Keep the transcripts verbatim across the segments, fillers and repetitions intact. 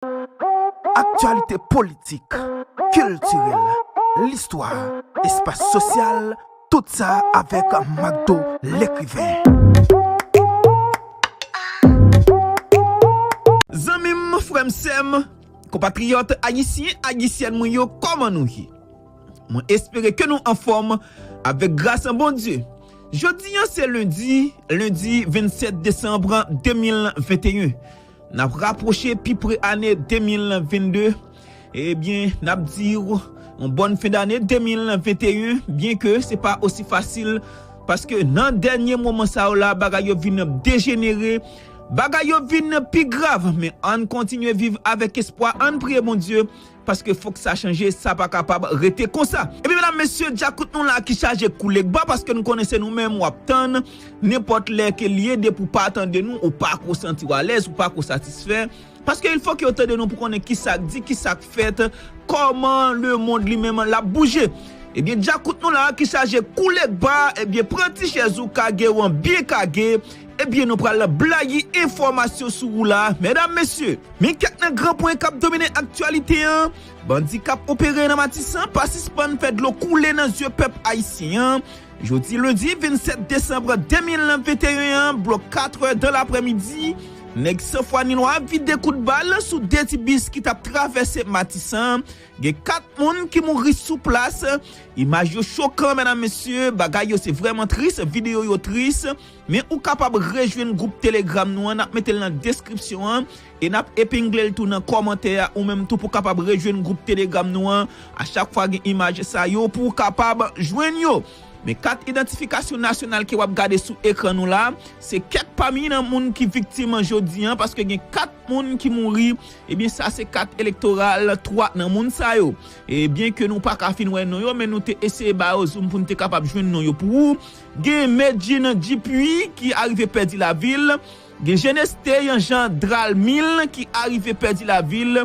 Aktyalite politik, kiltirèl, listwa, espas sosyal, tout sa avèk Macdo lekriven. Zanmi m, frè m, sè m, konpatriyòt ayisyen, ayisyèn mwen yo, kòman nou ye? Mwen espere ke nou anfòm avèk gras an Bondye. Jodi an se lendi, lendi vennsèt desanm de mil venteyen. N ap rapwoche pi pre ane de mil vennde. Ebyen, n ap di w yon bòn fen dane de mil venteyen, byen ke se pa osi fasil, paske nan dènye moman sa yo la, bagay yo vin dejenere, bagay yo vin pi grav, men ann kontinye viv avèk espwa, ann priye Bondye, paske fòk sa chanje, sa pa kapab rete konsa. Ebyen, medam, mesye, djakout nou la ki chaje koule gba, paske nou konnen se nou menm w ap tann, nenpòt lè ke l ye, depi w pa tande nou, ou pa ko santi w alèz, ou pa ko satisfè. Paske il fò ke yo tande nou pou konnen kisa k di, kisa k fèt, kòman lemonn li menm l ap bouje. Ebyen, djakout nou la ki chaje koule gba, ebyen, pran ti chèz ou kage w an byen kage, ebyen, nou pral blayi enfòmasyon sou ou la, medam, mesye. Men kèk nan gran pwen k ap domine aktyalite an. Bandi k ap opere nan Matisan pa sispann fè dlo koule nan zye pèp ayisyen an. Jodi lendi vennsèt desanm de mil venteyen an, bò katrè dan laprèmidi, nèg san fwa ni lwa vide kout bal sou de ti bis ki t ap travèse Matisan. Gen kat moun ki mouri sou plas. Imaj yo chokan, medam, mesye. Bagay yo se vrèman tris. Videyo yo tris. Men ou kapab rejwenn gwoup Telegram nou an. N ap mete l nan deskripsyon an. E n ap epingle l tou nan kòmantè a. Ou menm tou pou kapab rejwenn gwoup Telegram nou an. A chak fwa gen imaj sa yo pou w kapab jwenn yo. Men kat idantifikasyon nasyonal ke w ap gade sou ekran nou la, se kèk pami nan moun ki viktim an jodi an, paske gen kat moun ki mouri. Ebyen, sa se kat elektoral twa nan moun sa yo. E byen ke nou pa ka fin wè non yo, men nou te eseye ba yo zoom pou n te kapab jwenn non yo pou ou. Gen Medjine Dupuis ki arive pèdi lavi l. Gen Jeneste Jean Dralmil ki arive pèdi lavi l.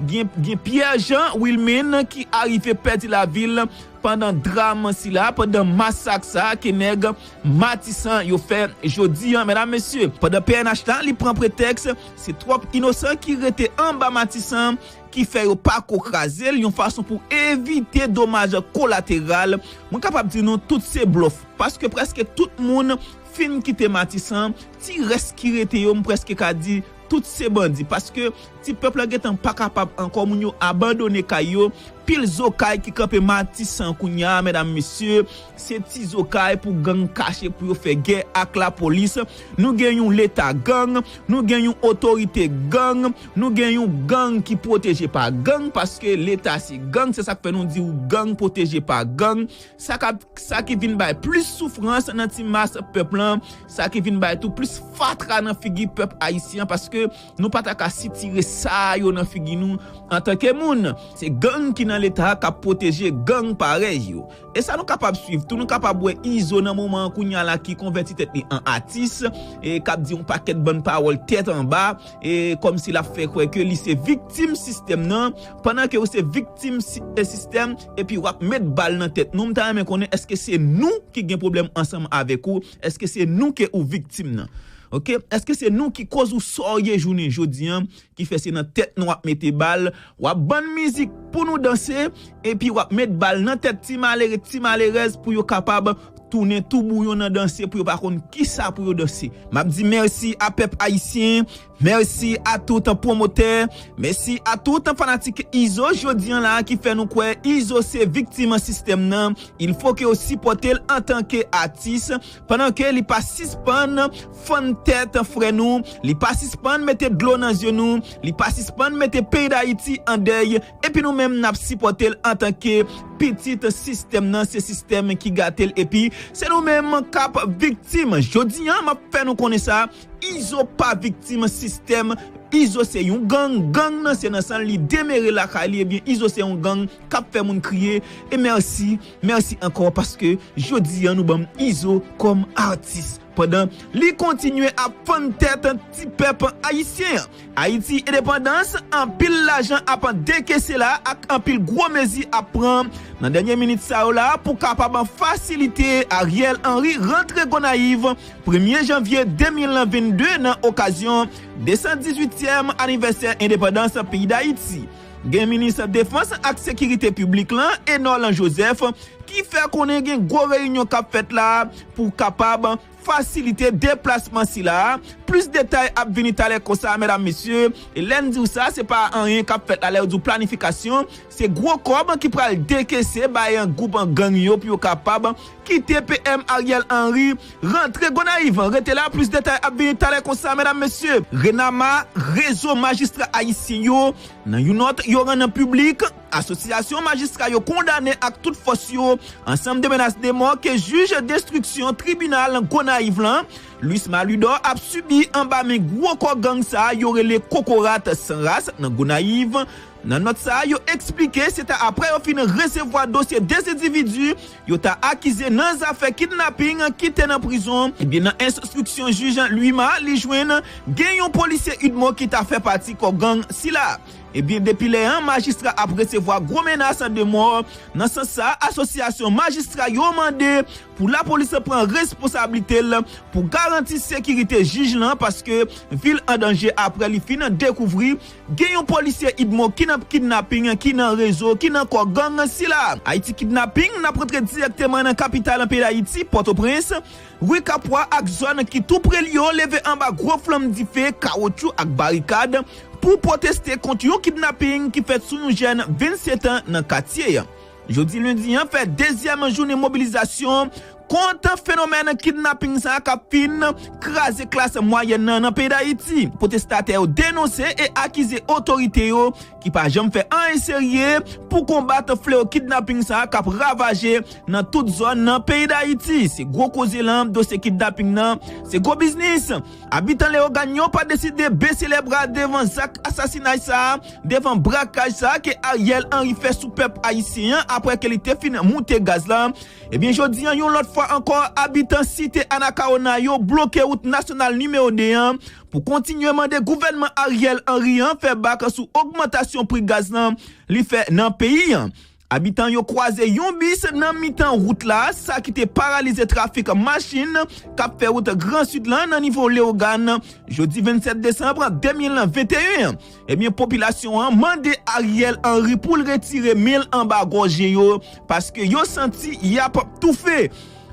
Gen, gen Pierre Jean Wilmin ki arive pèdi lavi l pandan dram sila, pandan masak sa ke nèg Matisan yo fè jodi an, medam, mesye. Pandan P N H la, li pran pretèks se twòp inosan ki rete anba Matisan ki fè yo pa ko kraze l, yon fason pou evite domaj kolateral. Mwen kapab di nou tout se blòf, paske prèske tout moun fin kite Matisan, ti rès ki rete yo, m prèske ka di tout se bandi, paske ti pèp la gentan pa kapab ankò, moun yo abandone kay yo, pil zo kay ki kanpe Matisan kounye a, medam, mesye, se ti zo kay pou gang kache pou yo fè gè ak lapolis. Nou gen yon leta gang, nou gen yon otorite gang, nou gen yon gang ki pwoteje pa gang, paske leta se gang, se sa k fè nou di w gang pwoteje pa gang. Sa k ap, sa ki vin bay plis soufrans nan ti mas pèp lan, sa ki vin bay tou plis fatra nan figi pèp ayisyen an, paske nou pa ta ka sitire sa yo nan figi nou antanke moun. Se gang ki nan leta a k ap pwoteje gang parèy yo. E sa nou kapab swiv tou, nou kapab wè Izo nan moman an kounye a la ki konvèti tèt li an atis, e k ap di yon pakèt bann pawòl tèt anba, e kòmsi l ap fè kwè ke li se viktim sistèm nan, pandan ke ou se viktim si-, e sistèm, epi w ap met bal nan tèt nou. M ta renmen konnen, èske se nou ki gen pwoblèm ansanm avèk ou? Èske se nou ke ou viktim nan? Oke? Èske se nou ki koz ou sa w ye jounen jodi an, ki fè se nan tèt nou w ap mete bal, w ap bann mizik pou nou danse, epi w ap met bal nan tèt ti malere, ti malerèz pou yo kapab tounen tou bouyon nan danse, pou yo pa konn kisa pou yo danse. M ap di mèsi a pèp ayisyen, mèsi a tout pwomotè, mèsi a tout fanatik Izo jodi an la ki fè nou kwè Izo se viktim sistèm nan. Il fo ke yo sipòte l antanke atis, pandan ke li pa sispann fann tèt frè nou, li pa sispann mete dlo nan zye nou, li pa sispann mete peyi Dayiti an dèy, epi nou menm n ap sipòte l antanke pitit sistèm nan, se sistèm ki gate l, epi se nou menm k ap viktim. Jodi an, m ap fè nou konnen sa, Izo pa viktim sistèm, Izo se yon gang, gang nan se nan san l, li demere lakay li, ebyen Izo se yon gang k ap fè moun kriye, e mèsi, mèsi ankò paske jodi an nou ban m Izo kòm atis. pandan li kontinye ap fann tèt ti pèp ayisyen an. Ayiti Endepandans, anpil lajan ap dekese la ak anpil gwo mezi ap pran nan dènye minit sa yo la pou kapab fasilite Ariel Henry rantre Gonayiv premye janvye de mil vennde nan okazyon de san dizuityèm anivèsè endepandans peyi Dayiti. Gen minis defans ak sekirite piblik lan, Enol Joseph, ki fè konnen gen gwo reyinyon k ap fèt la pou kapab fasilite deplasman sila. Plis detay ap vini talè konsa, medam, mesye. E lè n di w sa, se pa anyen k ap fèt la. Lè yo di w planifikasyon, se gwo kòb ki pral dekese bay gwoup gang yo pou yo kapab kite P M Ariel Henry rantre Gonayiv. Rete la, plis detay ap vini talè konsa, medam, mesye. Renama, rezo majistra ayisyen yo, nan yon nòt yo rann piblik, asosyasyon majistra yo kondane ak tout fòs yo ansanm de menas de mò ke jij denstriksyon tribinal Gonayiv lan, Luis Maludor, ap sibi anba men gwo kò gang sa yo rele Kokorat San Ras nan Gonayiv. Nan nòt sa, yo eksplike se ta apre yo fin resevwa dosye de endividi yo ta akize nan zafè kidnaping ki te nan prizon. Ebyen, nan enstriksyon jij Luima, li jwenn gen yon polisye UDMO ki ta fè pati kò gang sila. Ebyen, depi lè an, majistra ap resevwa gwo menas de mò. Nan sans sa, asosyasyon majistra yo mande pou lapolis pran responsablite l pou garanti sekirite jij lan, paske vi l an danje apre li fin dekouvri gen yon polisye UDMO ki nan kidnaping, ki nan rezo, ki nan kò gang sila. Ayiti Kidnaping, n ap rantre dirèkteman nan kapital peyi Dayiti, Pòtoprens. Ri Kapwa ak zòn ki tou pre li yo leve anba gwo flanm dife, kawotchou ak barikad pou pwoteste kont yon kidnaping ki fèt sou yon jèn vennsetan nan katye an. Jodi lendi an fè dezyèm jounen mobilizasyon kont fenomèn kidnaping sa k ap fin kraze klas mwayèn nan nan peyi Dayiti. Pwotestatè yo denonse e akize otorite yo ki pa janm fè anyen serye pou konbat fleo kidnaping sa k ap ravaje nan tout zòn nan peyi Dayiti. Se gwo koze lan, dosye kidnaping nan, se gwo biznis. Abitan Leyogàn yo pa deside bese lè bra devan zak asasinay sa, devan brakaj sa ke Ariel Henry fè sou pèp ayisyen an apre ke li te fin moute gaz la. Ebyen, jodi an, yon lòt fwa ankò, abitan site Anacaona yo bloke wout nasyonal nimewo de an pou kontinye mande gouvènman Ariel Henry an fè bak sou ogmantasyon pri gaz lan li fè nan peyi an. Abitan yo kwaze yon bis nan mitan wout la, sa ki te paralize trafik machin k ap fè wout Gran Sid lan nan nivo Leyogàn, jodi vennsèt desanm de mil venteyen an. Ebyen, popilasyon an mande Ariel Henry pou l retire men l anba gòje yo, paske yo santi y ap toufe.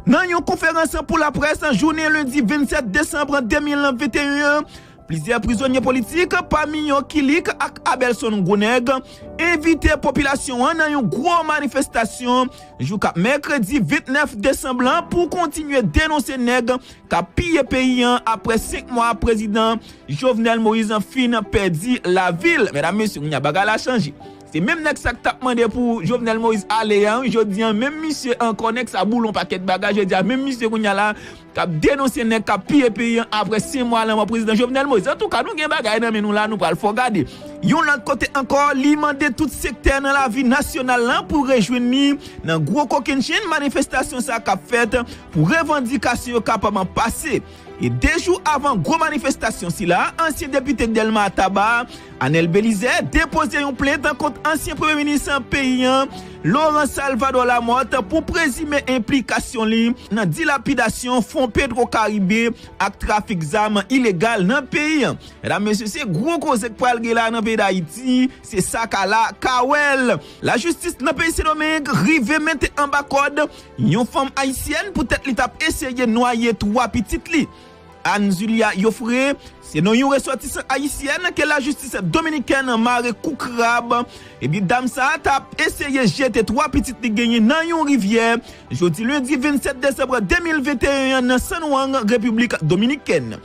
Nan yon konferans pou laprès jounen lendi vennsèt desanm de mil venteyen an, plizyè prizonye politik, pami yo Kilik ak Abelson Gwonèg, envite popilasyon an nan yon gwo manifestasyon jou k ap mèkredi vennèf desanm lan pou kontinye denonse nèg k ap piye peyi an apre senk mwa prezidan Jovenel Moïse fin pèdi lavi l. Medam, mesye, kounye a bagay la chanje. Se menm nèg sa k t ap mande pou Jovenel Moïse ale a, wi, jodi an, menm misye ankò, nèg sa boule yon pakèt bagay, jodi a, menm misye kounye a la, k ap denonse nèg k ap piye peyi an apre senk mwa lanmò prezidan Jovenel Moïse. Antouka, nou gen bagay nan men nou la, nou pral fè w gade. Yon lòt kote ankò, li mande tout sektè nan lavi nasyonal lan pou rejwenn li nan gwo kokennchenn manifestasyon sa k ap fèt pou revandikasyon yo kapab pase. E de jou avan gwo manifestasyon sila, ansyen depite Dèlma Taba, Anèl Belizè, depoze yon plent kont ansyen premye minis peyi an, Laurent Salvador Lamothe, pou prezime enplikasyon li nan dilapidasyon fon Petro Caribe ak trafik zam ilegal nan peyi an. Medam, mesye, se gwo koze k pral gen la nan peyi Dayiti, se sa k ala k a wè l. Lajistis nan peyi Sendomeng rive mete anba kòd yon fanm ayisyèn poutèt li t ap eseye nwaye twa pitit li. Anne Julia Yoffre, se non yon resòtisan ayisyèn ke lajistis dominikèn mare kou krab. Ebyen, dam sa a t ap eseye jete twa pitit li genyen nan yon rivyè, jodi lendi vennsèt desanm de mil venteyen an, nan San Juan, Repiblik Dominikèn.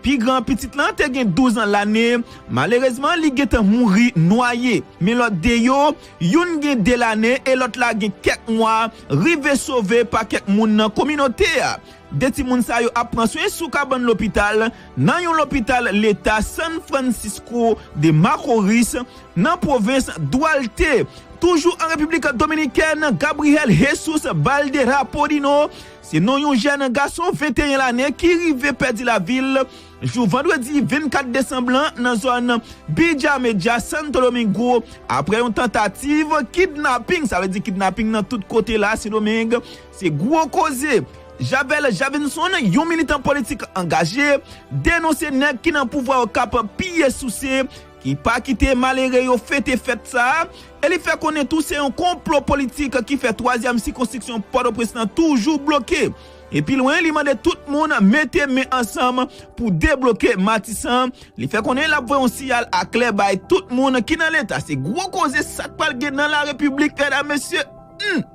Pi gran pitit lan te gen douz lane. Malerezman, li gentan mouri nwaye. Men lòt de yo, youn gen de lane e lòt la gen kèk mwa, rive sove pa kèk moun nan kominote a. De timoun sa yo ap pran swen sou kabann lopital nan yon lopital leta San Francisco de Macorís, nan pwovens Duarte. Toujou an Repiblik Dominikèn, Gabriel Jesus Balderra Podino se non yon jèn gason venteyen lane ki rive pèdi lavi l jou vandredi vennkat desanm lan nan zòn Villa Medja, Santo Domingo, apre yon tantativ kidnaping. Sa vle di kidnaping nan tout kote la, Sendomeng, se gwo koze. Javel Javinson, yon militan politik angaje, denonse nèg ki nan pouvwa yo k ap piye souse, ki pa kite malere yo fete fèt sa a, e li fè konnen tou se yon konplo politik ki fè twazyèm sikonstriksyon Pòtoprens lan toujou bloke. E pi lwen, li mande tout moun mete men ansanm pou debloke Matisan. Li fè konnen l ap voye yon siyal aklè bay tout moun ki nan Leta. Se gwo koze sa k pral gen nan larepiblik, medam, mesye. Hmm.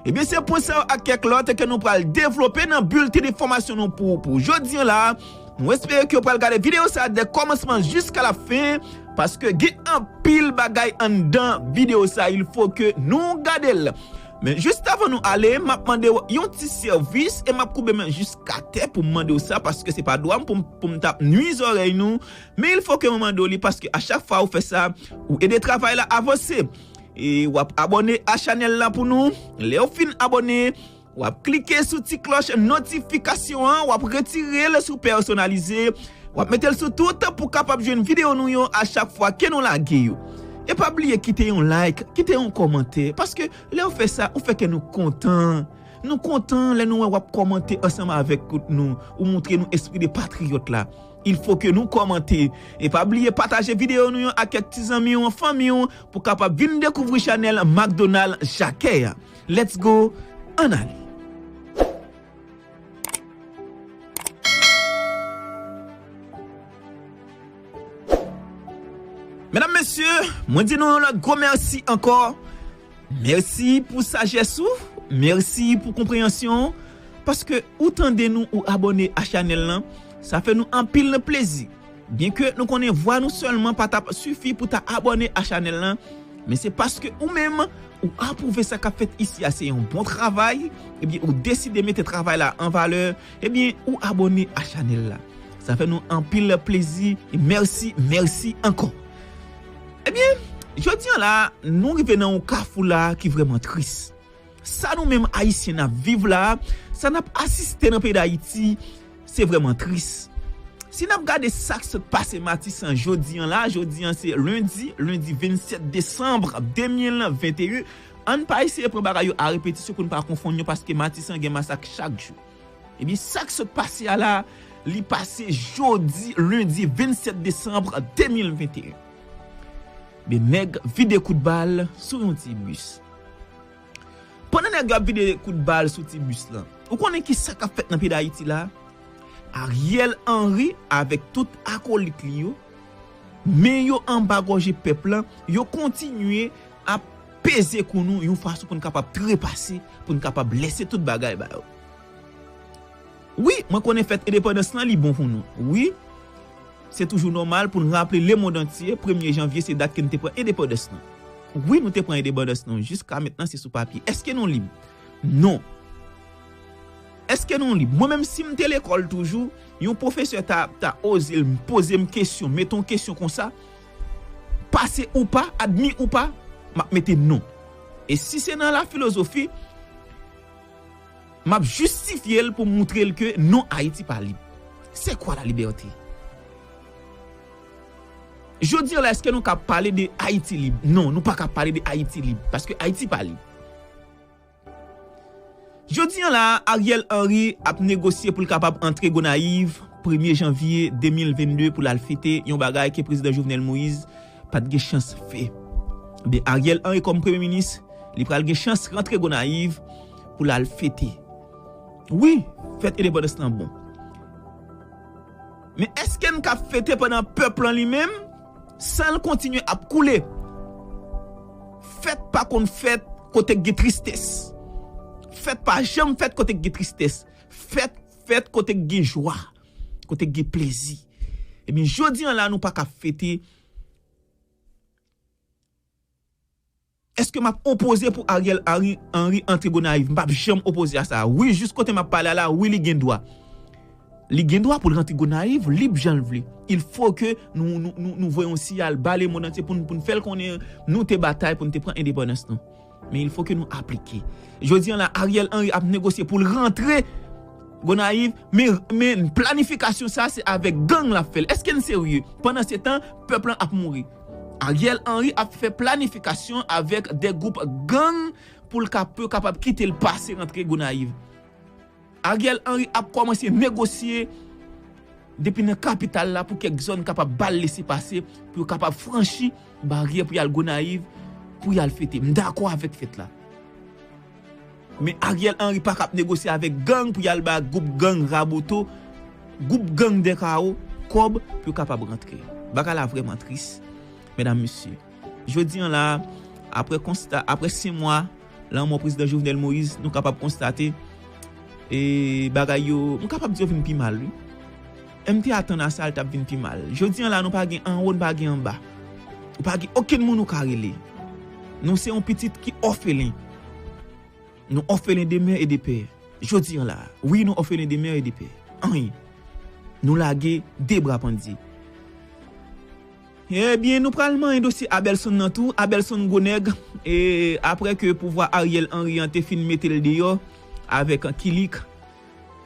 Ebyen, se pwen sa yo ak kèk lòt ke nou pral devlope nan bilten enfòmasyon nou pou, pou jodi an la. Nou espere ke w pral gade videyo sa a dè kòmansman jiska la fen, paske gen anpil bagay anndan videyo sa a, il faut que nou gade l. Men jis avan nou ale, m ap mande w yon ti sèvis e m ap koube men jiska tè pou m mande w sa, paske se pa dwa m pou m, pou m t ap nwi zòrèy nou. Men il faut que mwen mande w li, paske a chak fwa ou fè sa, ou ede travay la avanse. E w ap abòne a chanèl la pou nou. Lè w fin abòne, w ap klike sou ti klòch notifikasyon an, w ap retire l sou pèsonalize, w ap mete l sou tout pou kapab jwenn videyo nou yo a chak fwa ke nou lage yo. E pa bliye kite yon like, kite yon kòmantè, paske lè w fè sa, ou fè kè nou kontan. Nou kontan lè nou wè w ap kòmante ansanm avèk nou, ou montre nou espri de patriyòt la. Il faut que nou kòmante. E pa bliye pataje videyo nou yo ak kèk ti zanmi w, fanmi w, pou kapab vin dekouvri chanèl McDonald Jacquet a. Let's go, ann ale. Medam, mesye, mwen di nou yon lòt gwo mèsi ankò. Mèsi pou sajès ou, mèsi pou konpreyansyon ou, paske ou tande nou, ou abòne a chanèl lan, sa fè nou anpil plezi. Byenke nou konnen vwa nou sèlman pa t ap sifi pou ta abòne a chanèl lan, men se paske ou menm, ou apwouve sa k ap fèt isi a se yon bon travay, ebyen, ou deside mete travay la an valè, ebyen, ou abòne a chanèl la. Sa fè nou anpil plezi, e mèsi, mèsi ankò. Ebyen, jodi an la, nou rive nan yon kafou la ki vrèman tris. Sa nou menm Ayisyen n ap viv la, sa n ap asiste nan peyi Dayiti, se vrèman tris. Si n ap gade sa k sot pase Matisan jodi an la, jodi an se lendi, lendi vennsèt desanm de mil venteyen, ann pa eseye pran bagay yo a repetisyon pou n pa konfonn yo, paske Matisan gen masak chak jou. Ebyen, sa k sot pase a la, li pase jodi, lendi vennsèt desanm de mil venteyen. Ebyen, nèg vide kout bal sou yon ti bis. Pandan nèg yo ap vide kout bal sou ti bis lan, ou konnen ki sa k ap fèt nan peyi Dayiti la? Ariel Henry avèk tout akolit li yo, men yo anba gòje pèp lan, yo kontinye ap peze kou nou yon fason pou n kapab trepase, pou n kapab lèse tout bagay ba yo. Wi, mwen konnen fèt endepandans lan, li bon pou nou. Wi, se toujou nòmal pou n raple lemonn antye, premye janvye se dat ke n te pran endepandans lan. Wi, nou te pran endepandans lan, jiska mentnan se sou papye. Èske nou lib? Non. Èske nou lib? Mwen menm, si m te lekòl toujou, yon pwofesè ta, ta oze l poze m kesyon, mete yon kesyon konsa, pase ou pa, admi ou pa, m ap mete non. E si se nan lafilozofi, m ap jistifye l pou m moutre l ke non, Ayiti pa lib. C'est quoi la liberté? Jodi an la, èske nou ka pale de Ayiti lib? Non, nou pa ka pale de Ayiti lib, paske Ayiti pa lib. Jodi an la, Ariel Henry ap negosye pou l kapab antre Gonayiv premye janvye de mil vennde pou l al fete yon bagay ke prezidan Jovenel Moïse pa t gen chans fè. Ebyen, Ariel Henry kòm premye minis, li pral gen chans rantre Gonayiv pou l al fete. Wi, fèt endepandans lan bon. Men èske n ka fete pandan pèp lan li menm, san l kontinye ap koule? Fèt pa konn fèt kote k gen tristès. Fèt pa janm fèt kote k gen tristès. Fèt fèt kote k gen jwa, kote k gen plezi. Ebyen, jodi an la, nou pa ka fete. Èske m ap opoze pou Ariel Henry, Henry antre Gonayiv? M p ap janm opoze a sa. Wi, jis kote m ap pale a la, wi, li gen dwa. Li gen dwa pou l rantre Gonayiv lib jan l vle. Il faut que nou, nou, nou, nou voye yon siyal ba lemonn antye pou n, pou n fè l konnen nou te batay pou n te pran endepandans nou. Men il faut que nou aplike. Jodi an la, Ariel Henry ap negosye pou l rantre Gonayiv, men, men planifikasyon sa se avèk gang l ap fè l. Èske n serye? Pandan se tan, pèp lan ap mouri. Ariel Henry ap fè planifikasyon avèk de gwoup gang pou l ka, pou yo kapab kite l pase rantre Gonayiv. Ariel Henry ap kòmanse negosye depi nan kapital la pou kèk zòn kapab ba l lese pase, pou yo kapab franchi baryè pou y al Gonayiv, pou y al fete. M dakò avèk fèt la. Men Ariel Henry pa ka ap negosye avèk gang pou y al ba gwoup gang Raboto, gwoup gang Dèkawo kòb pou yo kapab rantre. Bagay la vrèman tris, medam, mesye. Jodi an la, apre konsta, apre senk mwa lanmò prezidan Jovenel Moïse, nou kapab konstate, e, bagay yo, m kapab di yo vin pi mal, wi. M te atann a sa, l t ap vin pi mal. Jodi an la, nou pa gen anwo, nou pa gen anba. Nou pa gen okenn moun nou ka rele. Nou se yon pitit ki òfelen. Nou òfelen de mè e de pè. Jodi an la, wi, nou òfelen de mè e de pè. Anyen. Nou lage de bra pandye. Ebyen, nou pral manyen dosye Abelson nan tou. Abelson Gwonèg, e, apre ke pouvwa Ariel Henry an te fin mete l deyò avèk Kilik,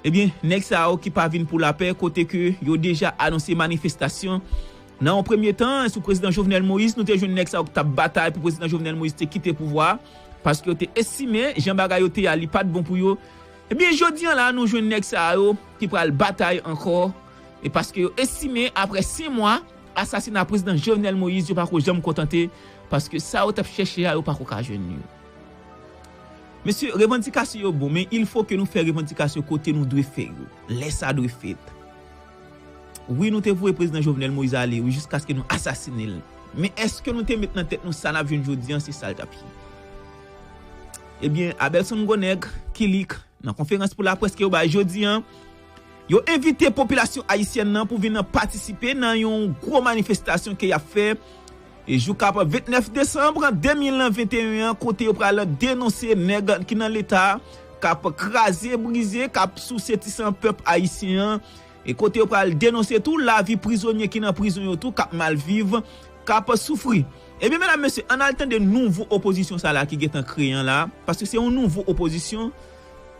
ebyen, nèg sa yo ki pa vin pou lapè, kote ke yo deja anonse manifestasyon. Nan yon premye tan, sou prezidan Jovenel Moïse, nou te jwenn nèg sa yo ki t ap batay pou prezidan Jovenel Moïse te kite pouvwa a, paske yo te estime jan bagay yo te ye a, li pa t bon pou yo. Ebyen, jodi an la, nou jwenn nèg sa yo ki pral batay ankò, e paske yo estime, apre senk mwa asasina prezidan Jovenel Moïse, yo pako janm kontante, paske sa yo t ap chèche a, yo pako ka jwenn yo. Mesye, revandikasyon yo bon, men il faut que nou fè revandikasyon kote nou dwe fè yo, lè sa dwe fèt. Wi, nou te voye prezidan Jovenel Moïse ale, wi, jiskaske nou asasine l. Men èske nou te met nan tèt nou sa n ap jwenn jodi an, se sa l t ap ye? Ebyen, Abelson Gwonèg, Kilik, nan konferans pou laprès ke yo bay jodi an, yo envite popilasyon ayisyèn nan pou vin patisipe nan yon gwo manifestasyon ke y ap fè, e, jou k ap vennèf desanm de mil venteyen an, kote yo pral denonse nèg ki nan Leta k ap kraze, brize, k ap souse ti san pèp ayisyen an, e kote yo pral denonse tou lavi prizonye ki nan prizon yo tou, k ap mal viv, k ap soufri. Ebyen, medam, mesye, ann al tande nouvo opozisyon sa la ki gentan kreye an la, paske se yon nouvo opozisyon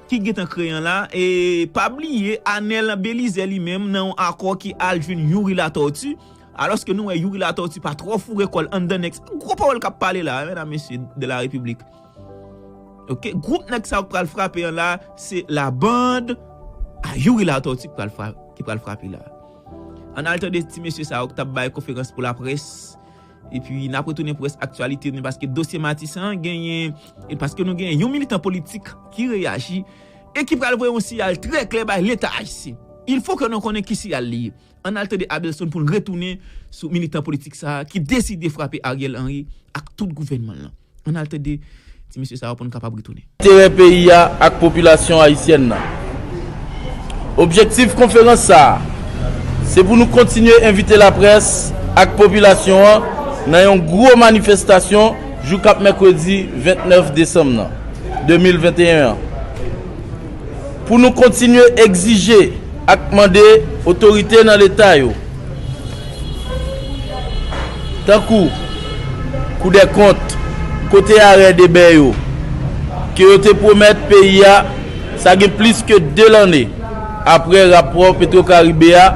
ki gentan kreye an la, e pa bliye Anèl Belize li menm nan yon akò ki al jwenn Youri Latortue, alòske nou wè Youri Latortue pa twò foure kò l anndan nèg sa. Gwo pawòl k ap pale la, medam, mesye de la Repiblik. Oke, gwoup nèg sa yo k pral frape an la, se la bande à Youri Latortue ki pral fra-, ki pral frape la. Ann al tande ti mesye sa yo k t ap bay konferans pou laprès. Epi n ap retounen pou rès aktyalite nou, paske dosye Matisan genyen, e paske nou genyen yon militan politik ki reyaji e ki pral voye yon siyal trè klè bay Leta ayisyen. Il faut que nou konnen ki siyal li ye. Ann al tande Abelson pou n retounen sou militan politik sa a ki deside frape Ariel Henry ak tout gouvènman l lan. Ann al tande ti mesye sa yo pou n kapab retounen. Enterè peyi a ak popilasyon ayisyèn nan. Objektif konferans sa a, se pou nou kontinye envite laprès ak popilasyon an nan yon gwo manifestasyon jou k ap mèkredi vennèf desanm nan de mil venteyen an, pou nou kontinye egzije ak mande otorite nan Leta yo, tankou Koudèkont, kote arè debè yo, ke yo te pwomèt peyi a, sa gen plis ke de lanne apre rapò Petwokaribe a,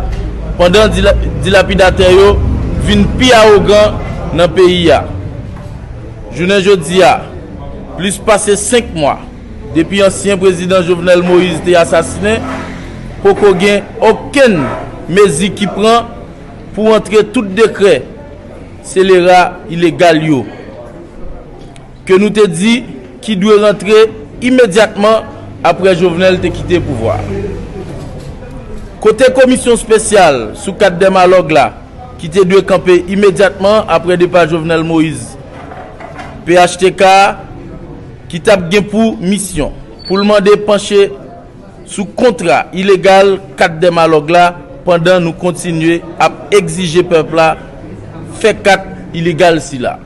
pandan dila-, dilapidatè yo vin pi awogan nan peyi a. Jounen jodi a, plis pase senk mwa depi ansyen prezidan Jovenel Moïse te asasinen, poko gen okenn mezi ki pran pou antre tout dekrè selera ilegal yo, ke nou te di ki dwe rantre imedyatman apre Jovenel te kite pouvwa a. Kote komisyon espesyal sou kat dè malòg la, ki te dwe kanpe imedyatman apre depa Jovenel Moïse, P H T K a, ki t ap gen pou misyon pou l mande panche sou kontra ilegal kat dè malòg la, pandan nou kontinye ap egzije pèp la fè kat ilegal sila.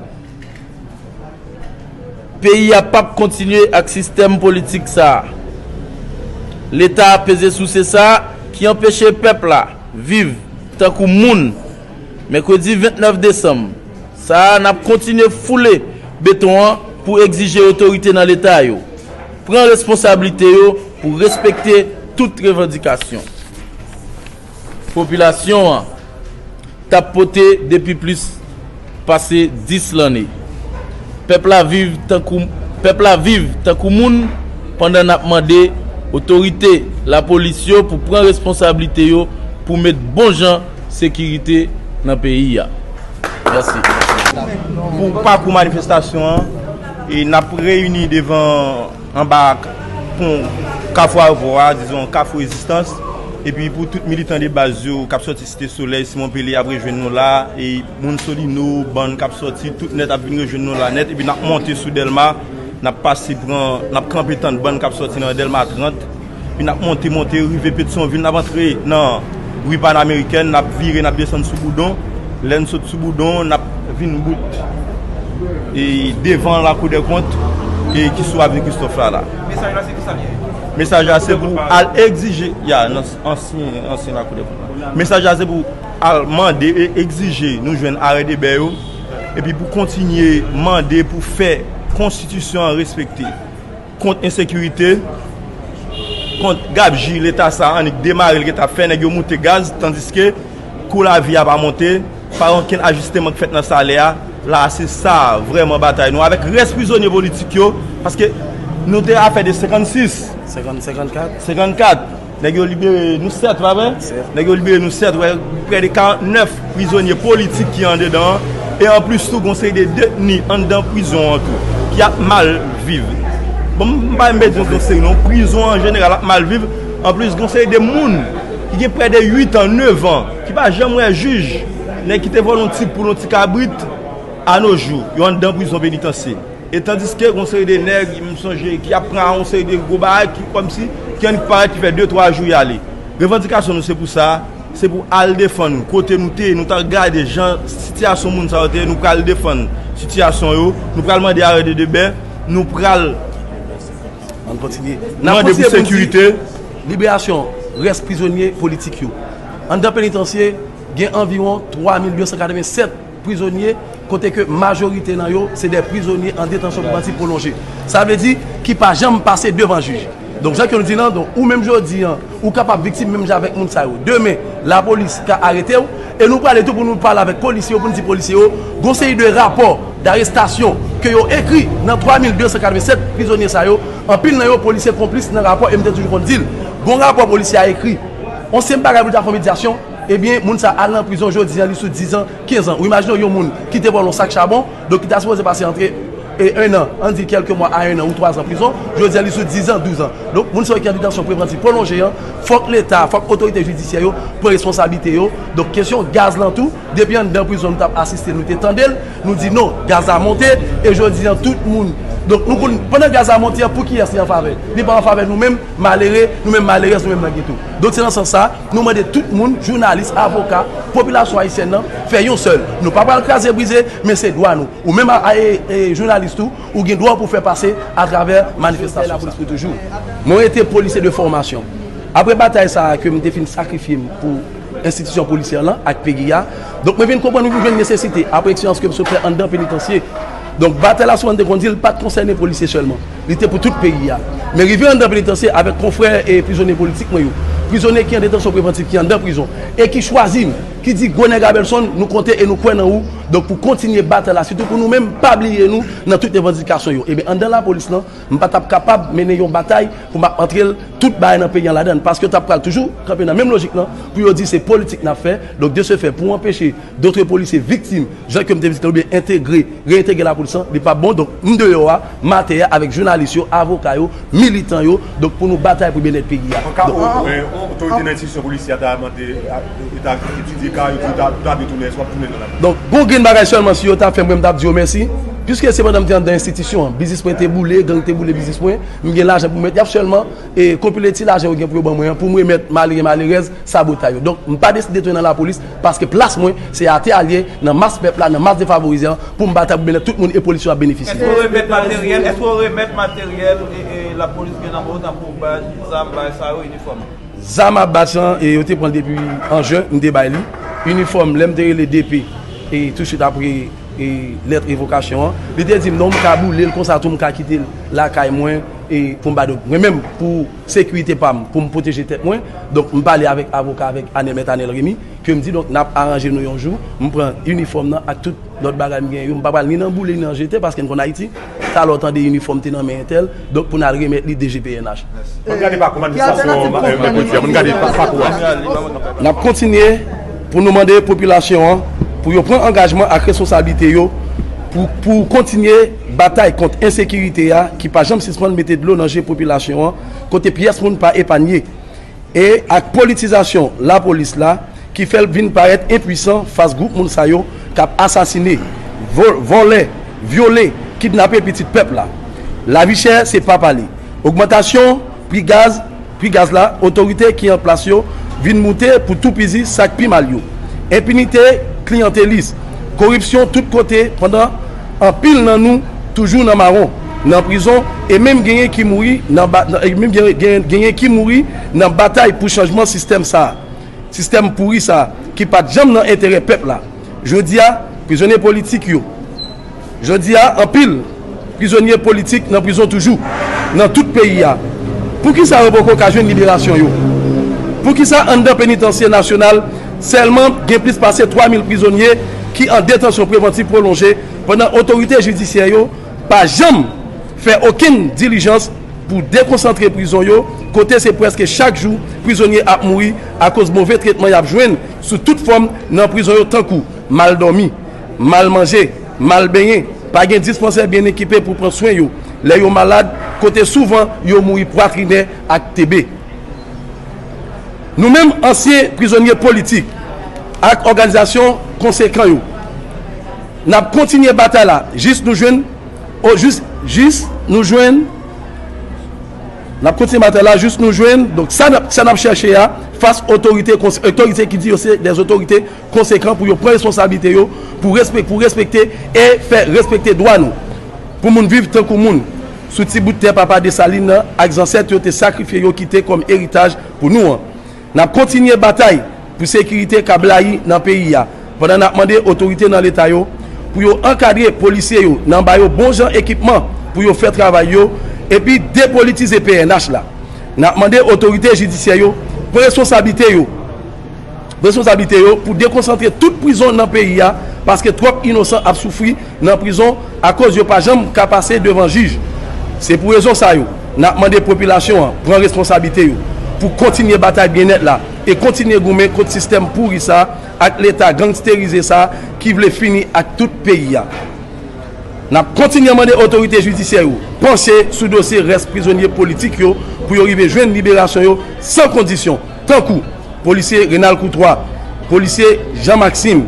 Peyi a p ap kontinye ak sistèm politik sa a. Leta peze souse sa a ki anpeche pèp la viv tankou moun. Mèkredi vennèf desanm sa a, n ap kontinye foule beton an pou egzije otorite nan Leta yo pran responsablite yo pou respekte tout revandikasyon popilasyon an t ap pote depi plis pase dis lanne. Pèp la viv tankou, pèp la viv tankou moun pandan n ap mande otorite lapolis yo pou pran responsablite yo pou met bon jan sekirite nan peyi a. Mèsi. Pou pakou manifestasyon an, e n ap reyini devan anba pon Kafou Avò a, dizon Kafou Rezistans, epi pou tout militan de baz yo k ap sòti Site Solèy, Simon Pele ap rejwenn nou la, e moun Solino, bann k ap sòti, tout nèt ap vin rejwenn nou la nèt, epi n ap monte sou Dèlma, n ap pase pran, n ap kanpe tann bann k ap sòti nan Dèlma trant, epi n ap monte, monte, rive Petyonvil, n ap antre nan ri Panameriken, n ap vire, n ap desann sou Boudon. Lè n sot sou Boudon, n ap vin bout e devan Lakou dè Kont e ki sou Avni Kristòf la la. Mesaj la, se pou al egzije, ya, nan ansyen, ansyen Lakou dè Kont la. Mesaj la, se pou al mande e egzije nou jwenn arè de bè yo, epi pou kontinye mande pou fè konstitisyon an respekte. Kont ensekirite, kont gabji Leta sa a annik demare l gentan ap fè, nèg yo moute gaz, tandiske kou lavi a pa monte, pa gen okenn ajisteman k fèt nan salè a. La a, se sa vrèman batay nou avèk rès prizonye politik yo, paske nou te afè de senkannsis. Senkant, senkannkat. Senkannkat. Nèg yo libere nou sèt, pa vre? Sèt. Nèg yo libere nou sèt, wè, prè de karantnèf prizonye politik ki andedan an. E anplis tou, gon seri de detni anndan prizon an tou, ki ap mal viv. Bon, m pa menm bezwen gon seri non. Prizon an jeneral ap mal viv. Anplis, gon seri de moun ki gen prè de uit an, nèf an, ki pa janm wè jij. Nèg ki te vòlè yon ti poul, yon ti kabrit, a no jou, yo anndan prizon penitansye. E tandiske gon seri de nèg, m sonje, ki ap pran yon seri de gwo bagay ki kòmsi, ki annik parèt, ki fè de, twa jou y ale. Revandikasyon nou se pou sa, se pou al defann kote nou te ye, nou t al gade jan sitiyasyon moun sa yo te ye, nou pral defann sitiyasyon yo, nou pral mande arè de, de bè, nou pral Ann kontinye. N ap mande pou sekirite. Liberasyon rès prizonye politik yo. Anndan penitansye, gen anviwon twa mil de san katreven sèt prizonye, kote ke majorite nan yo se de prizonye an detansyon pou manti pwolonje. Sa vle di ki pa janm pase devan jij. Donk, jan ke nou di lan, donk, ou menm jodi an, ou kapab viktim menm jan avèk moun sa yo. Demen, lapolis ka arete w, e nou prale tou pou nou pale avèk polisye yo, pou n di polisye yo, gon seri de rapò darestasyon ke yo ekri nan twa mil de san katreven sèt prizonye sa yo, anpil nan yo polisye konplis nan rapò, e m te toujou konn di l. Gon rapò polisye a ekri, on senp bagay pou l ta fè yon medyasyon, ebyen, moun sa al nan prizon, jodi an, li sou diz an, kenz an. Ou imajine w yon moun ki te vòlè yon sak chabon, donk ki ta sipoze pase antre, e, en an, ann di kèlke mwa a en an ou twa zan prizon, jodi an, li sou diz an, douz an. Donk, moun sa yo ki an detansyon prevantif pwolonje an, fòk Leta, fòk otorite jidisyè yo pran responsablite yo. Donk, kesyon gaz lan tou, depi anndan prizon nou t ap asiste, nou te tande l, nou di non, gaz la monte, e jodi an, tout moun. Donk, nou konn, pandan gaz la monte an, pou kiyès li an favè? Li pa an favè nou menm, malere, nou menm malerèz, nou menm nan geto. Donk, se nan sans sa, nou mande tout moun, jounalis, avoka, popilasyon ayisyèn nan, fè yon sèl. Nou pa pral kraze brize, men se dwa nou. Ou menm a, a, e, e, jounalis tou, ou gen dwa pou fè pase atravè manifestasyon sa. Lapolis pou toujou. Mwen rete polisye de fòmasyon. Apre batay sa a ke m te fin sakrifye m pou enstitisyon polisyè lan ak peyi a, donk mwen vin konprann wi pou jwenn nesesite, apre eksperyans ke m sot fè anndan penitansye. Donk batay la, sou mwen te konn di l, pa t konsène polisye sèlman. Li te pou tout peyi a. Men rive anndan penitansye avèk konfrè e prizonye politik mwen yo, prizonye ki an detansyon prevantif, ki anndan prizon, e ki chwazi m, ki di, gwo nèg Abelson, nou konte e nou kwè nan ou. Donk, pou kontinye batay la, sitou pou nou menm, pa bliye nou nan tout revandikasyon yo. Ebyen, anndan lapolis lan, m pa t ap kapab mennen yon batay pou m ap antre l, tout bagay nan peyi an ladan l. Paske yo t ap pral toujou kanpe nan menm lojik lan, pou yo di se politik n ap fè. Donk, de ce fait, pou anpeche dòt polisye viktim, jan ke m te vizite oubyen entegre, reyentegre lapolis lan, li p ap bon. Donk, m deyò a, m atè a avèk jounalis yo, avoka yo, militan yo, donk, pou nou batay pou byennèt peyi a. An ka o-, e, o-, otorite nan enstitisyon polisyè ta mande, a, e ta etidye ka yo, pou ta, ta dwe tounen, èske w ap tounen nan la? Donk, gon grenn bagay sèlman, si yo ta fè m, mwen, m t ap di yo mèsi. Piske se pandan m te anndan enstitisyon an, biznis mwen te boule, gang te boule biznis mwen, m gen lajan pou m mete, y ap sèlman e konpile ti lajan yo gen pou yo ban mwen an, pou m remèt malere malerèz sabotay yo. Donk, m pa deside tounen nan lapolis, paske plas mwen, se atè a l ye, nan mas pèp la, nan mas defavorize an, pou m batay pou byenèt tout moun e polis yo ap benefisye. Èske w remèt materyèl, èske w remèt materyèl e, e lapolis gen nan men w, tankou bal, zam, bagay sa yo, inifòm? Zam ak bal lan, e, yo te pran l depi an jen, m te bay li. Inifòm, lè m te rele D P, e, touswit apre, e, lèt revokasyon an, li te di m, non, m ka boule l konsa tou, m ka kite l lakay mwen, e, pou m ba dòk. Mwen menm, pou sekirite pa m, pou m pwoteje tèt mwen, donk, m pale avèk avoka, avèk Anèl, mèt Anèl Remy, ke m di, donk, n ap aranje nou yon jou, m pran inifòm nan ak tout lòt bagay m gen yo, m pa pral ni nan boule, ni nan jete, paske n konn Ayiti. Talè w tande inifòm te nan men entèl, donk pou n al remèt li D G P N H. Mwen gade pakou manifestasyon an, eh, mèkredi a, mwen gade pa- pakou a. N ap kontinye pou nou mande popilasyon an pou yo pran angajman ak responsablite yo pou, pou kontinye batay kont ensekirite a ki pa janm sispann mete dlo nan je popilasyon an, kote pyès moun pa epanye. E ak politizasyon lapolis la, ki fè l vin parèt enpwisan fas gwoup moun sa yo k ap asasine, vo- vòlè, vyole, kidnape pitit pèp la. Lavi chè se pa pale. Ogmantasyon pri gaz, pri gaz la, otorite ki an plas yo vin moute pou toupizi sa k pi mal yo. Enpinite, kliyantelis, koripsyon tout kote, pandan anpil nan nou toujou nan mawon, nan prizon, e menm genyen ki mouri nan ba- nan- e menm genyen, genyen, genyen ki mouri nan batay pou chanjman sistèm sa a, sistèm pouri sa a, ki pa t janm nan enterè pèp la. Jodi a, prizonye politik yo, jodi a, anpil prizonye politik nan prizon toujou, nan tout peyi a. Poukisa yo poko ka jwenn liberasyon yo? Poukisa anndan penitansye nasyonal sèlman gen plis pase twa mil prizonye ki an detansyon prevantiv pwolonje, pandan otorite jidisyè yo pa janm fè okenn dilijans pou dekonsantre prizon yo, kote se prèske chak jou prizonye ap mouri akoz move tretman y ap jwenn sou tout fòm nan prizon yo, tankou mal dòmi, mal manje, mal benyen, pa gen dispansè byen ekipe pou pran swen yo lè yo malad, kote souvan yo mouri pwatrinè ak tebe. Nou menm ansyen prizonye politik ak òganizasyon konsekan yo, n ap kontinye batay la jis nou jwenn, o, jis, jis nou jwenn, n ap kontinye batay la jis nou jwenn, donk, sa n ap, sa n ap chèche a, fas otorite, kons- otorite ki di yo se dè otorite konsekan pou yo pran responsablite yo, pou respek- pou respekte e fè respekte dwa nou, pou moun viv tankou moun, sou ti bout tè papa Desalin nan ak zansèt yo te sakrifye yo kite kòm eritaj pou nou an. N ap kontinye batay pou sekirite ka blayi nan peyi a, pandan n ap mande otorite nan Leta yo pou yo ankadre polisye yo nan ba yo bon jan ekipman pou yo fè travay yo, epi depolitize P N H la. N ap mande otorite jidisyè yo pran responsablite yo, responsablite yo pou dekonsantre tout prizon nan peyi a, paske twòp inosan ap soufri nan prizon akoz yo pa janm ka pase devan jij. Se pou rezon sa yo, n ap mande popilasyon an pran responsablite yo pou kontinye batay byennèt la e kontinye goumen kont sistèm pouri sa ak Leta gangsterize sa ki vle fini ak tout peyi a. N ap kontinye mande otorite jidisyè yo panche sou dosye rès prizonye politik yo pou yo rive jwenn liberasyon yo san kondisyon, tankou polisye Renald Courtois, polisye Jean Maxime,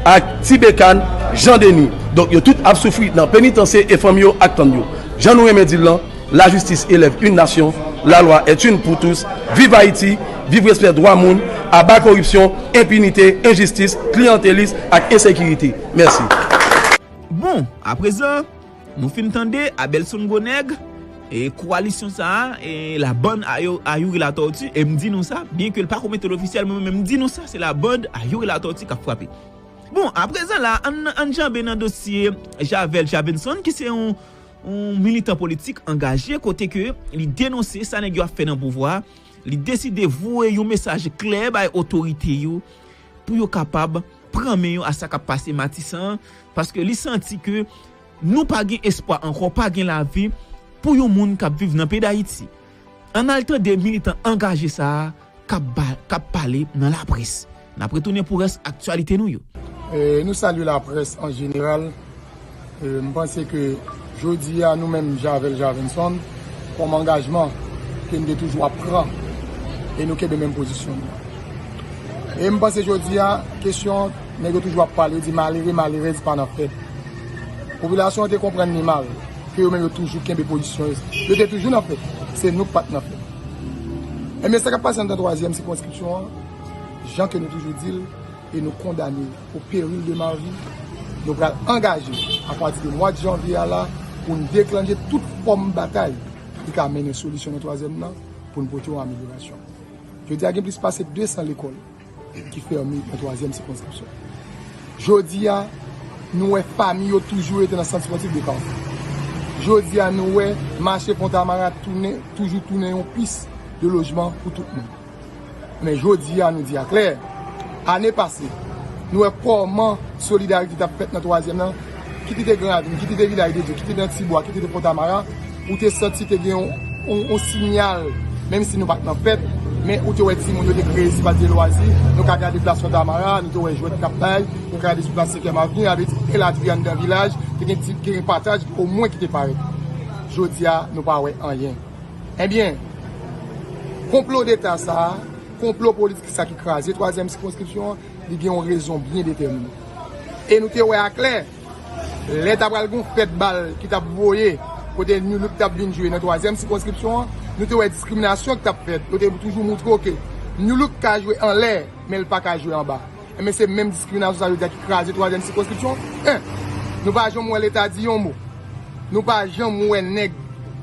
ak Ti Bekan, Jean Denis. Donk, yo tout ap soufri nan penitansye e fanmi yo ap tann yo. Jan nou renmen di l lan, la justice élève une nation, la loi est une pour tous. Viv Ayiti, viv respè dwa moun, aba koripsyon, enpinite, enjistis, kliyantelis ak ensekirite. Mèsi. Bon, aprezan, nou fin tande Abelson Gwo Nèg, e kowalisyon sa a, e la bande a Yo- a Youri Latortue, e m di nou sa, byen ke l pa ko mete l ofisyèl, mwen menm m di nou sa, se la bande a Youri Latortue k ap frape. Bon, aprezan la, ann, ann janbe nan dosye Javel Javenson, ki se yon, yon militan politik angaje, kote ke li denonse sa nèg yo ap fè nan pouvwa a, li deside voye yon mesaj klè bay otorite yo, pou yo kapab pran men yo a sa k ap pase Matisan an, paske li santi ke nou pa gen espwa ankò, pa gen lavi pou yon moun k ap viv nan peyi Dayiti. Ann al tande militan angaje sa a k ap ba- k ap pale nan laprès. N ap retounen pou rès aktyalite nou yo. E, nou salye laprès an jeneral. E, m panse ke jodi a, nou menm, Javel Javenson, kòm angajman ke n te toujou ap pran, e nou kenbe menm pozisyon nou an. E m panse jodi a, kesyon nèg yo toujou ap pale, yo di malere, malerèz pa nan fèt. Popilasyon an te konprann li mal, ke yo menm yo toujou kenbe pozisyon yo. Yo te toujou nan fèt. Se nou k pa t nan fèt. Ebyen, sa k ap pase anndan twazyèm sikonskripsyon an, jan ke nou toujou di l, e nou kondane o peril de ma vi, nou pral angaje apati de mwa de janvye a la pou n deklanche tout fòm batay ki ka mennen solisyon nan twazyèm nan pou n pote yon amelyorasyon. Jodi a gen plis pase de san lekòl ki fèmen nan twazyèm sikonskripsyon. Jodi a, nou wè fanmi yo toujou rete nan sant spòtif de Kafou. Jodi a, nou wè mache Fontamara tounen, toujou tounen yon pis de lojman pou tout moun. Men jodi a, nou di a klè, ane pase, nou wè kòman solidarite t ap fèt nan twazyèm nan, kit li te Gran Ravin, kit li te Vilaj de Dye, kit li te nan Tibwa, kit li te Fontamara, ou te santi te gen yon, yon, yon siyal, menm si nou pa t nan fèt, men ou te wè timoun yo te kreye espas de lwazi, nou ka gade plas Fontamara, nou te wè jwèt k ap bay, nou ka gade sou plas Senkyèm Avni, avè di, elatriye anndan vilaj, te gen ti, te gen pataj, omwen ki te parèt. Jodi a, nou pa wè anyen. Ebyen, konplo deta sa a, konplo politik sa ki kraze twazyèm sikonskripsyon an, li gen yon rezon byen detèmine. E nou te wè aklè, lè ta pral gen yon fèt bal ki t ap voye, kote New Look t ap vin jwe nan twazyèm sikonskripsyon an, nou te wè diskriminasyon ki t ap fèt. Yo te toujou moutre w ke New Look ka jwe anlè, men l pa ka jwe anba. Ebyen, se menm diskriminasyon sa yo di a ki kraze twazyèm sikonskripsyon. En, nou pa janm wè Leta di yon mo. Nou pa janm wè nèg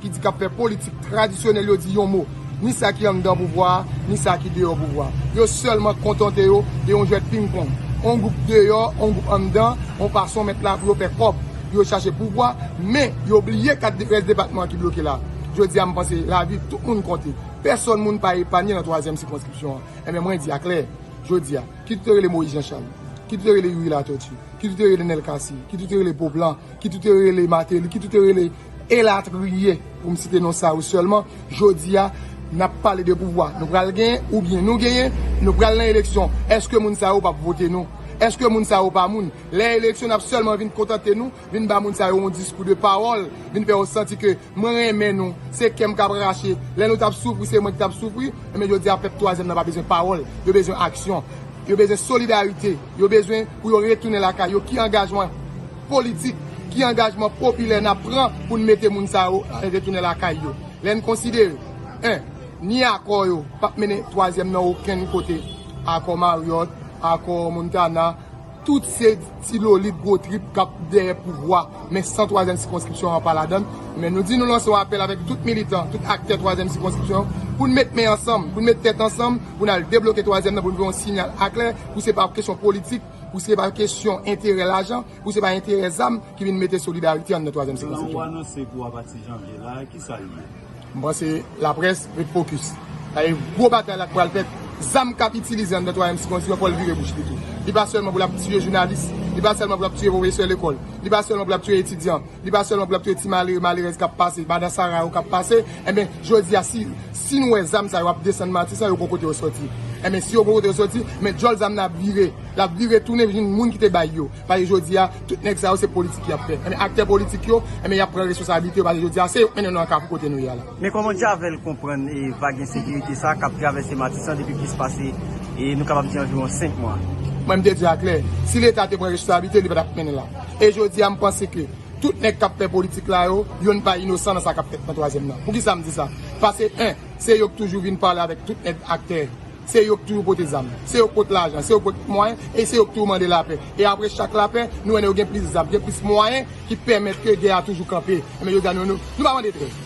ki di k ap fè politik tradisyonèl yo di yon mo. Ni sa ki anndan pouvwa a, ni sa ki deyò pouvwa a. Yo sèlman kontante yo de yon jwèt pingpong. On gwoup deyò, on gwoup anndan, on fason mèt la pou yo fè kòb, pou yo chache pouvwa, men yo bliye kat rès depatman an ki bloke la. Jodi a, m panse lavi tout moun konte. Pèsòn moun pa epanye nan twazyèm sikonskripsyon an. Ebyen, mwen di a klè, jodi a, kit ou te rele Moïse Jean Charles, kit ou te rele Youri Latortue, kit ou te rele Nèl Cassy, kit ou te rele Beauplan, kit ou te rele Martelly, kit ou te rele elatriye, pou m site non sa yo sèlman, jodi a, n ap pale de pouvwa. Nou pral genyen, oubyen nou genyen, nou pral nan eleksyon. Èske moun sa yo p ap vote nou? Èske moun sa yo pa moun? Lè eleksyon, n ap sèlman vin kontante nou, vin ba moun sa yo yon diskou de pawòl, vin fè yo santi ke mwen renmen nou, se kè m k ap rache. Lè nou t ap soufri, se mwen ki t ap soufri. Ebyen, jodi a, pèp twazyèm nan pa bezwen pawòl. Yo bezwen aksyon. Yo bezwen solidarite. Yo bezwen pou yo retounen lakay yo. Ki angajman politik, ki angajman popilè n ap pran pou n mete moun sa yo retounen lakay yo? Lè n konsidere, en, ni akò yo p ap mennen twazyèm nan okenn kote. Akò Marriott, akò Montana, tout se ti lolit gwo trip k ap dèyè pouvwa, men san twazyèm sikonskripsyon an pa ladan l. Men nou di nou lanse yon apèl avèk tout militan, tout aktè twazyèm sikonskripsyon, pou n met men ansanm, pou n met tèt ansanm, pou n al debloke twazyèm nan, pou n voye yon siyal aklè, pou se pa kesyon politik, pou se pa kesyon enterè lajan, pou se pa enterè zam ki vin mete solidarite anndan twazyèm sikonskripsyon. Plan ou anonse pou apati janvye la, ki sa l ye? M panse laprès ret fokis. Sa e gwo batay la k pral fèt. Zam k ap itilize anndan twazyèm sikonskripsyon, fò l vire bouch li tou. Li pa sèlman pou l ap tiye jounalis, li pa sèlman pou l ap tiye pwofesè lekòl, li pa sèlman pou l ap tiye etidyan, li pa sèlman pou l ap tiye ti malere, malerèz k ap pase, madan Sara yo k ap pase. Enben, jodi a, si, si nou wè zam sa yo ap desann Matisan, yo gon kote yo soti. Enben, si yo gon kote yo soti, men djòl zam nan ap vire. L ap vire tounen vin moun ki te bay yo. Paske jodi a, tout nèg sa yo se politik y ap fè. Enben, aktè politik yo, enben, y ap pran responsablite yo, paske jodi a, se yo k mennen nou nan kafou kote nou ye a la. Men kòman Javel konprann e vag ensekirite sa k ap travèse Matisan depi plis pase, e nou kapab di anviwon senk mwa? Mwen, m te di a klè, si Leta te pran responsablite, li pa t ap mennen la. E jodi a, m panse ke tout nèg k ap fè politik la yo, youn pa inosan nan sa k ap fèt nan twazyèm nan. Poukisa m di sa? Paske, en, se yo k toujou vin pale avèk tout nèg aktè. Se yo k toujou pote zam. Se yo k pote lajan. Se yo k pote mwayen. E se yo k toujou mande lapè. E apre chak lapè, nou wè yo gen plis zam, gen plis mwayen ki pèmèt ke gè a toujou kanpe. Enben, yo di a nou, nou, nou pa mande trèv.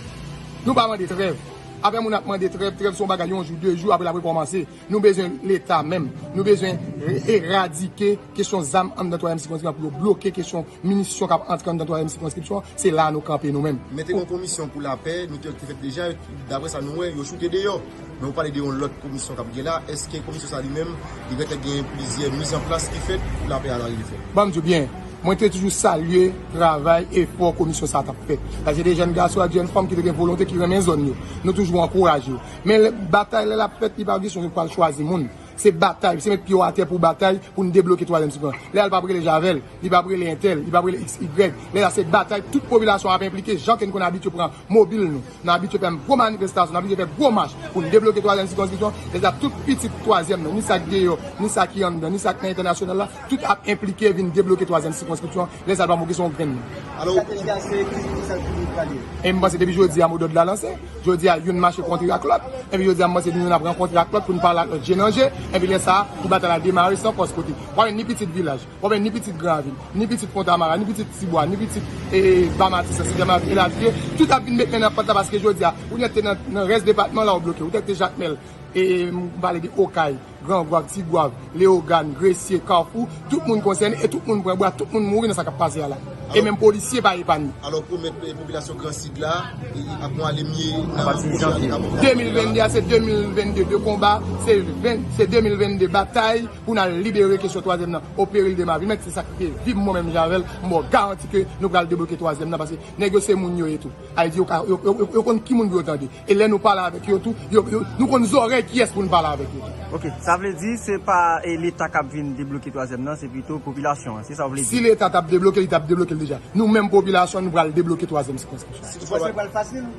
Nou pa mande trèv. Apre moun ap mande trèv, trèv se yon bagay yon jou, de jou, apre l ap rekòmanse. Nou bezwen Leta menm. Nou bezwen e-, eradike kesyon zam anndan twazyèm sikonskripsyon pou yo bloke kesyon minisyon k ap antre anndan twazyèm sikonskripsyon. Se la nou kanpe nou menm. Men te gen yon komisyon pou lapè, nou te, te fèt deja, daprè sa nou wè, yo choute deyò. Men ou pale de yon lòt komisyon k ap gen la, èske komisyon sa li menm, li gentan gen plizyè mizanplas ki fèt pou lapè a rive fèt? Ban m di w byen, mwen te toujou salye travay, efò komisyon sa t ap fè. Paske se de jèn gason ak jèn fanm ki te gen volonte, ki renmen zòn yo. Nou toujou ankouraje yo. Men lè, batay lè l ap fèt, li pa kesyon yo pral chwazi moun. Se batay, se met pye w atè pou batay, pou n debloke twazyèm sikonskripsyon. Lè a l p ap rele Javel, li p ap rele entèl, li p ap rele X Y. Lè a se batay, tout popilasyon ap enplike, jan ke n konn abitye pran mobil nou. N abitye fè gwo manifestasyon, n abitye fè gwo mach pou n debloke twazyèm sikonskripsyon. Lè a tout pitit twazyèm nan, ni sa k deyò, ni sa ki anndan, ni sa k nan entènasyonal la, tout ap enplike vin debloke twazyèm sikonskripsyon. Lè a l p ap manke se yon grenn non. Alò, estrateji a se ki, ki sa l pral ye? E m panse depi jodi a modòd la lanse. Jodi a, youn mache kontre ak lòt. Epi jodi a, m panse nou youn ap rankontre ak lòt pou n pale ak lòt je nan je. Epi lè sa a, pou batay la demare san fòs kote. W ap wè ni pitit vilaj, w ap wè ni pitit Granvil, ni pitit Fontamara, ni pitit Tibwa, ni pitit e, Ba Matisan, Sitèmati, elatriye. Tout ap vin met men nan pòt la paske jodi a, ou nèt te nan, nan rès depatman la ou bloke. Ou nèt te Jakmèl, e, m pale de Okay, Gran Gwav, Ti Gwav, Leyogàn, Gresye, Kafou, tout moun konsène e tout moun pran bwa, tout moun mouri nan sa k ap pase a la. E menm polisye pa epanye. Alò, pwomèt e, popilasyon Gran Sid la, e, ap pran ale mye nan pwochen ane k ap vini. De mil venn de a, se de mil venn de de konba, se ven, se de mil venn de batay pou n al libere kesyon twazyèm nan, o peril de ma vie. Mèt se sa k te viv mwen menm Javel, m ba w garanti ke nou pral debloke twazyèm nan, paske nèg yo se moun yo ye tou. Sa vle di yo ka, yo, yo, yo, yo konn ki moun pou yo tande. E lè nou pale avèk yo tou, yo, yo, nou konn zòrèy kiyès pou n pale avèk yo tou. Ok, sa vle di se pa e, Leta k ap vin debloke twazyèm nan, se pito popilasyon an, se sa w vle di? Si Leta t ap debloke, li t ap debloke l deja. Nou menm popilasyon, nou pral debloke twazyèm sikonskripsyon. Ou panse pral fasil?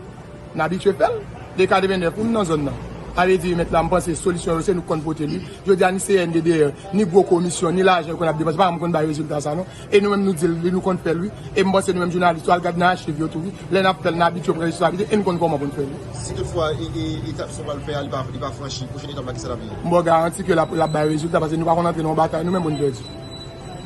N abitye fè l. De katrevennnèf, ou nan zòn nan. Sa vle di, mèt la, m panse solisyon yo se nou k konn pote li. Jodi a, ni C N D D R, ni gwo komisyon, ni lajan yo konn ap depanse, pa janm konn bay rezilta sa non. E nou menm nou di l, nou konn fè l wi. E m panse nou menm jounalis yo, al gad nan achiv yo tou wi. Lè n ap fè l, n abitye pran responsablite e n konn kòman pou n fè l wi. Si toutfwa e, e, etap sa w pral fè a, li pa, li pa franchi, pwochen etap la, kisa l ap ye? M ba w garanti ke l ap, l ap bay rezilta, paske nou pa konn antre nan yon batay nou menm pou n pèdi.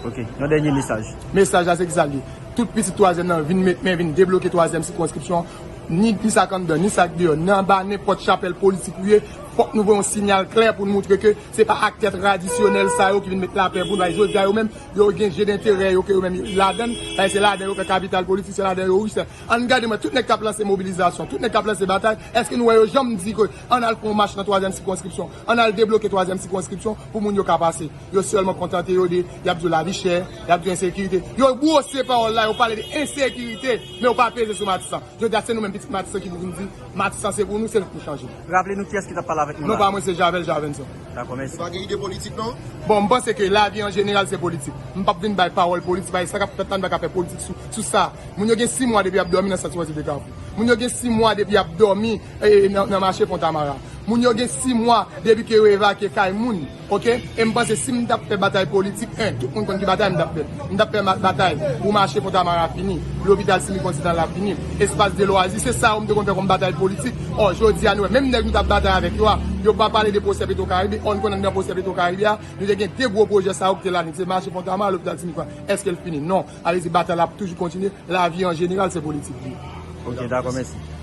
Ok, yon dènye mesaj. Mesaj la, se kisa l ye? Tout pitit twazyèm nan vin met men, vin debloke twazyèm sikonskripsyon. Ni, ni sa k anndan, ni sa k deyò, nan anba nenpòt chapèl politik ou ye, fòk nou voye yon siyal klè pou n montre ke se pa aktè tradisyonèl sa yo ki vin met lapè pou nou. Jodi a, yo menm, yo gen je denterè yo ke yo menm ladan l. Paske se ladan yo fè kapital politik, se ladan yo rich. Ann gade mwen, tout nèg k ap lanse mobilizasyon, tout nèg k ap lanse batay, èske nou wè yo janm di ke ann al fè yon mach nan twazyèm sikonskripsyon, ann al debloke twazyèm sikonskripsyon pou moun yo ka pase? Yo sèlman kontante yo de, y ap di w lavi chè, y ap di w ensekirite. Yo bwose pawòl la, yo pale de ensekirite, men yo pa peze sou Matisan. Jodi a, se nou menm pitit Matisan ki pou vin di, Matisan se pou nou, se nou k pou chanje. Raple nou kiyès ki t ap pale avèk nou la. Non pa mwen, se Javel Javenson. Dakò, mèsi. Ou pa gen ide politik, non? Bon, m panse ke lavi an jeneral se politik. M p ap vin bay pawòl politik, bay sa k ap fèt la, m pa ka fè politik sou, sou sa. Moun yo gen sis mwa depi y ap dòmi nan sant sipòte de Kafou. Moun yo gen sis mwa depi y ap dòmi e, nan, nan mache Fontamara. Moun yo gen sis mwa depi ke yo evakye kay moun, ok? E m panse si m t ap fè batay politik, en, tout moun konn ki batay m t ap fè. M t ap fè ma-, batay pou mache Fontamara fini, lopital Simic Kontinantal la fini, espas de lwazi, se sa yo m te konn fè kòm batay politik. Ò, jodi a nou wè, menm nèg nou t ap batay avèk yo a, yo pa pale de pwosè Petwokaribe, ò, n konn anndan pwosè Petwokaribe a, nou te gen de gwo pwojè sa yo ki te la, se mache Fontamara, lopital Simic la. Èske l fini? Non. Sa vle di batay la ap toujou kontinye, lavi an jeneral se politik li ye. Ok, dakò, mèsi.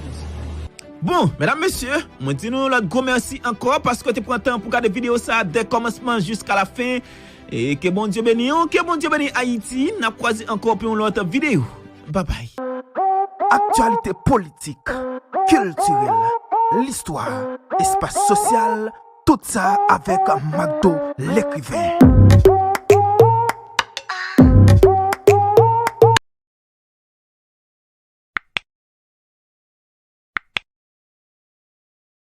Bon, medam, mesye, mwen di nou lòt gwo mèsi ankò paske w te pran tan pou gade videyo sa a dè kòmansman jiska lafen. E ke Bondye beni w, ke Bondye beni Ayiti. N ap kwaze ankò pou yon lòt videyo. Babay. Aktyalite politik, kiltirèl, listwa, espas sosyal, tout sa avèk Macdo lekriven.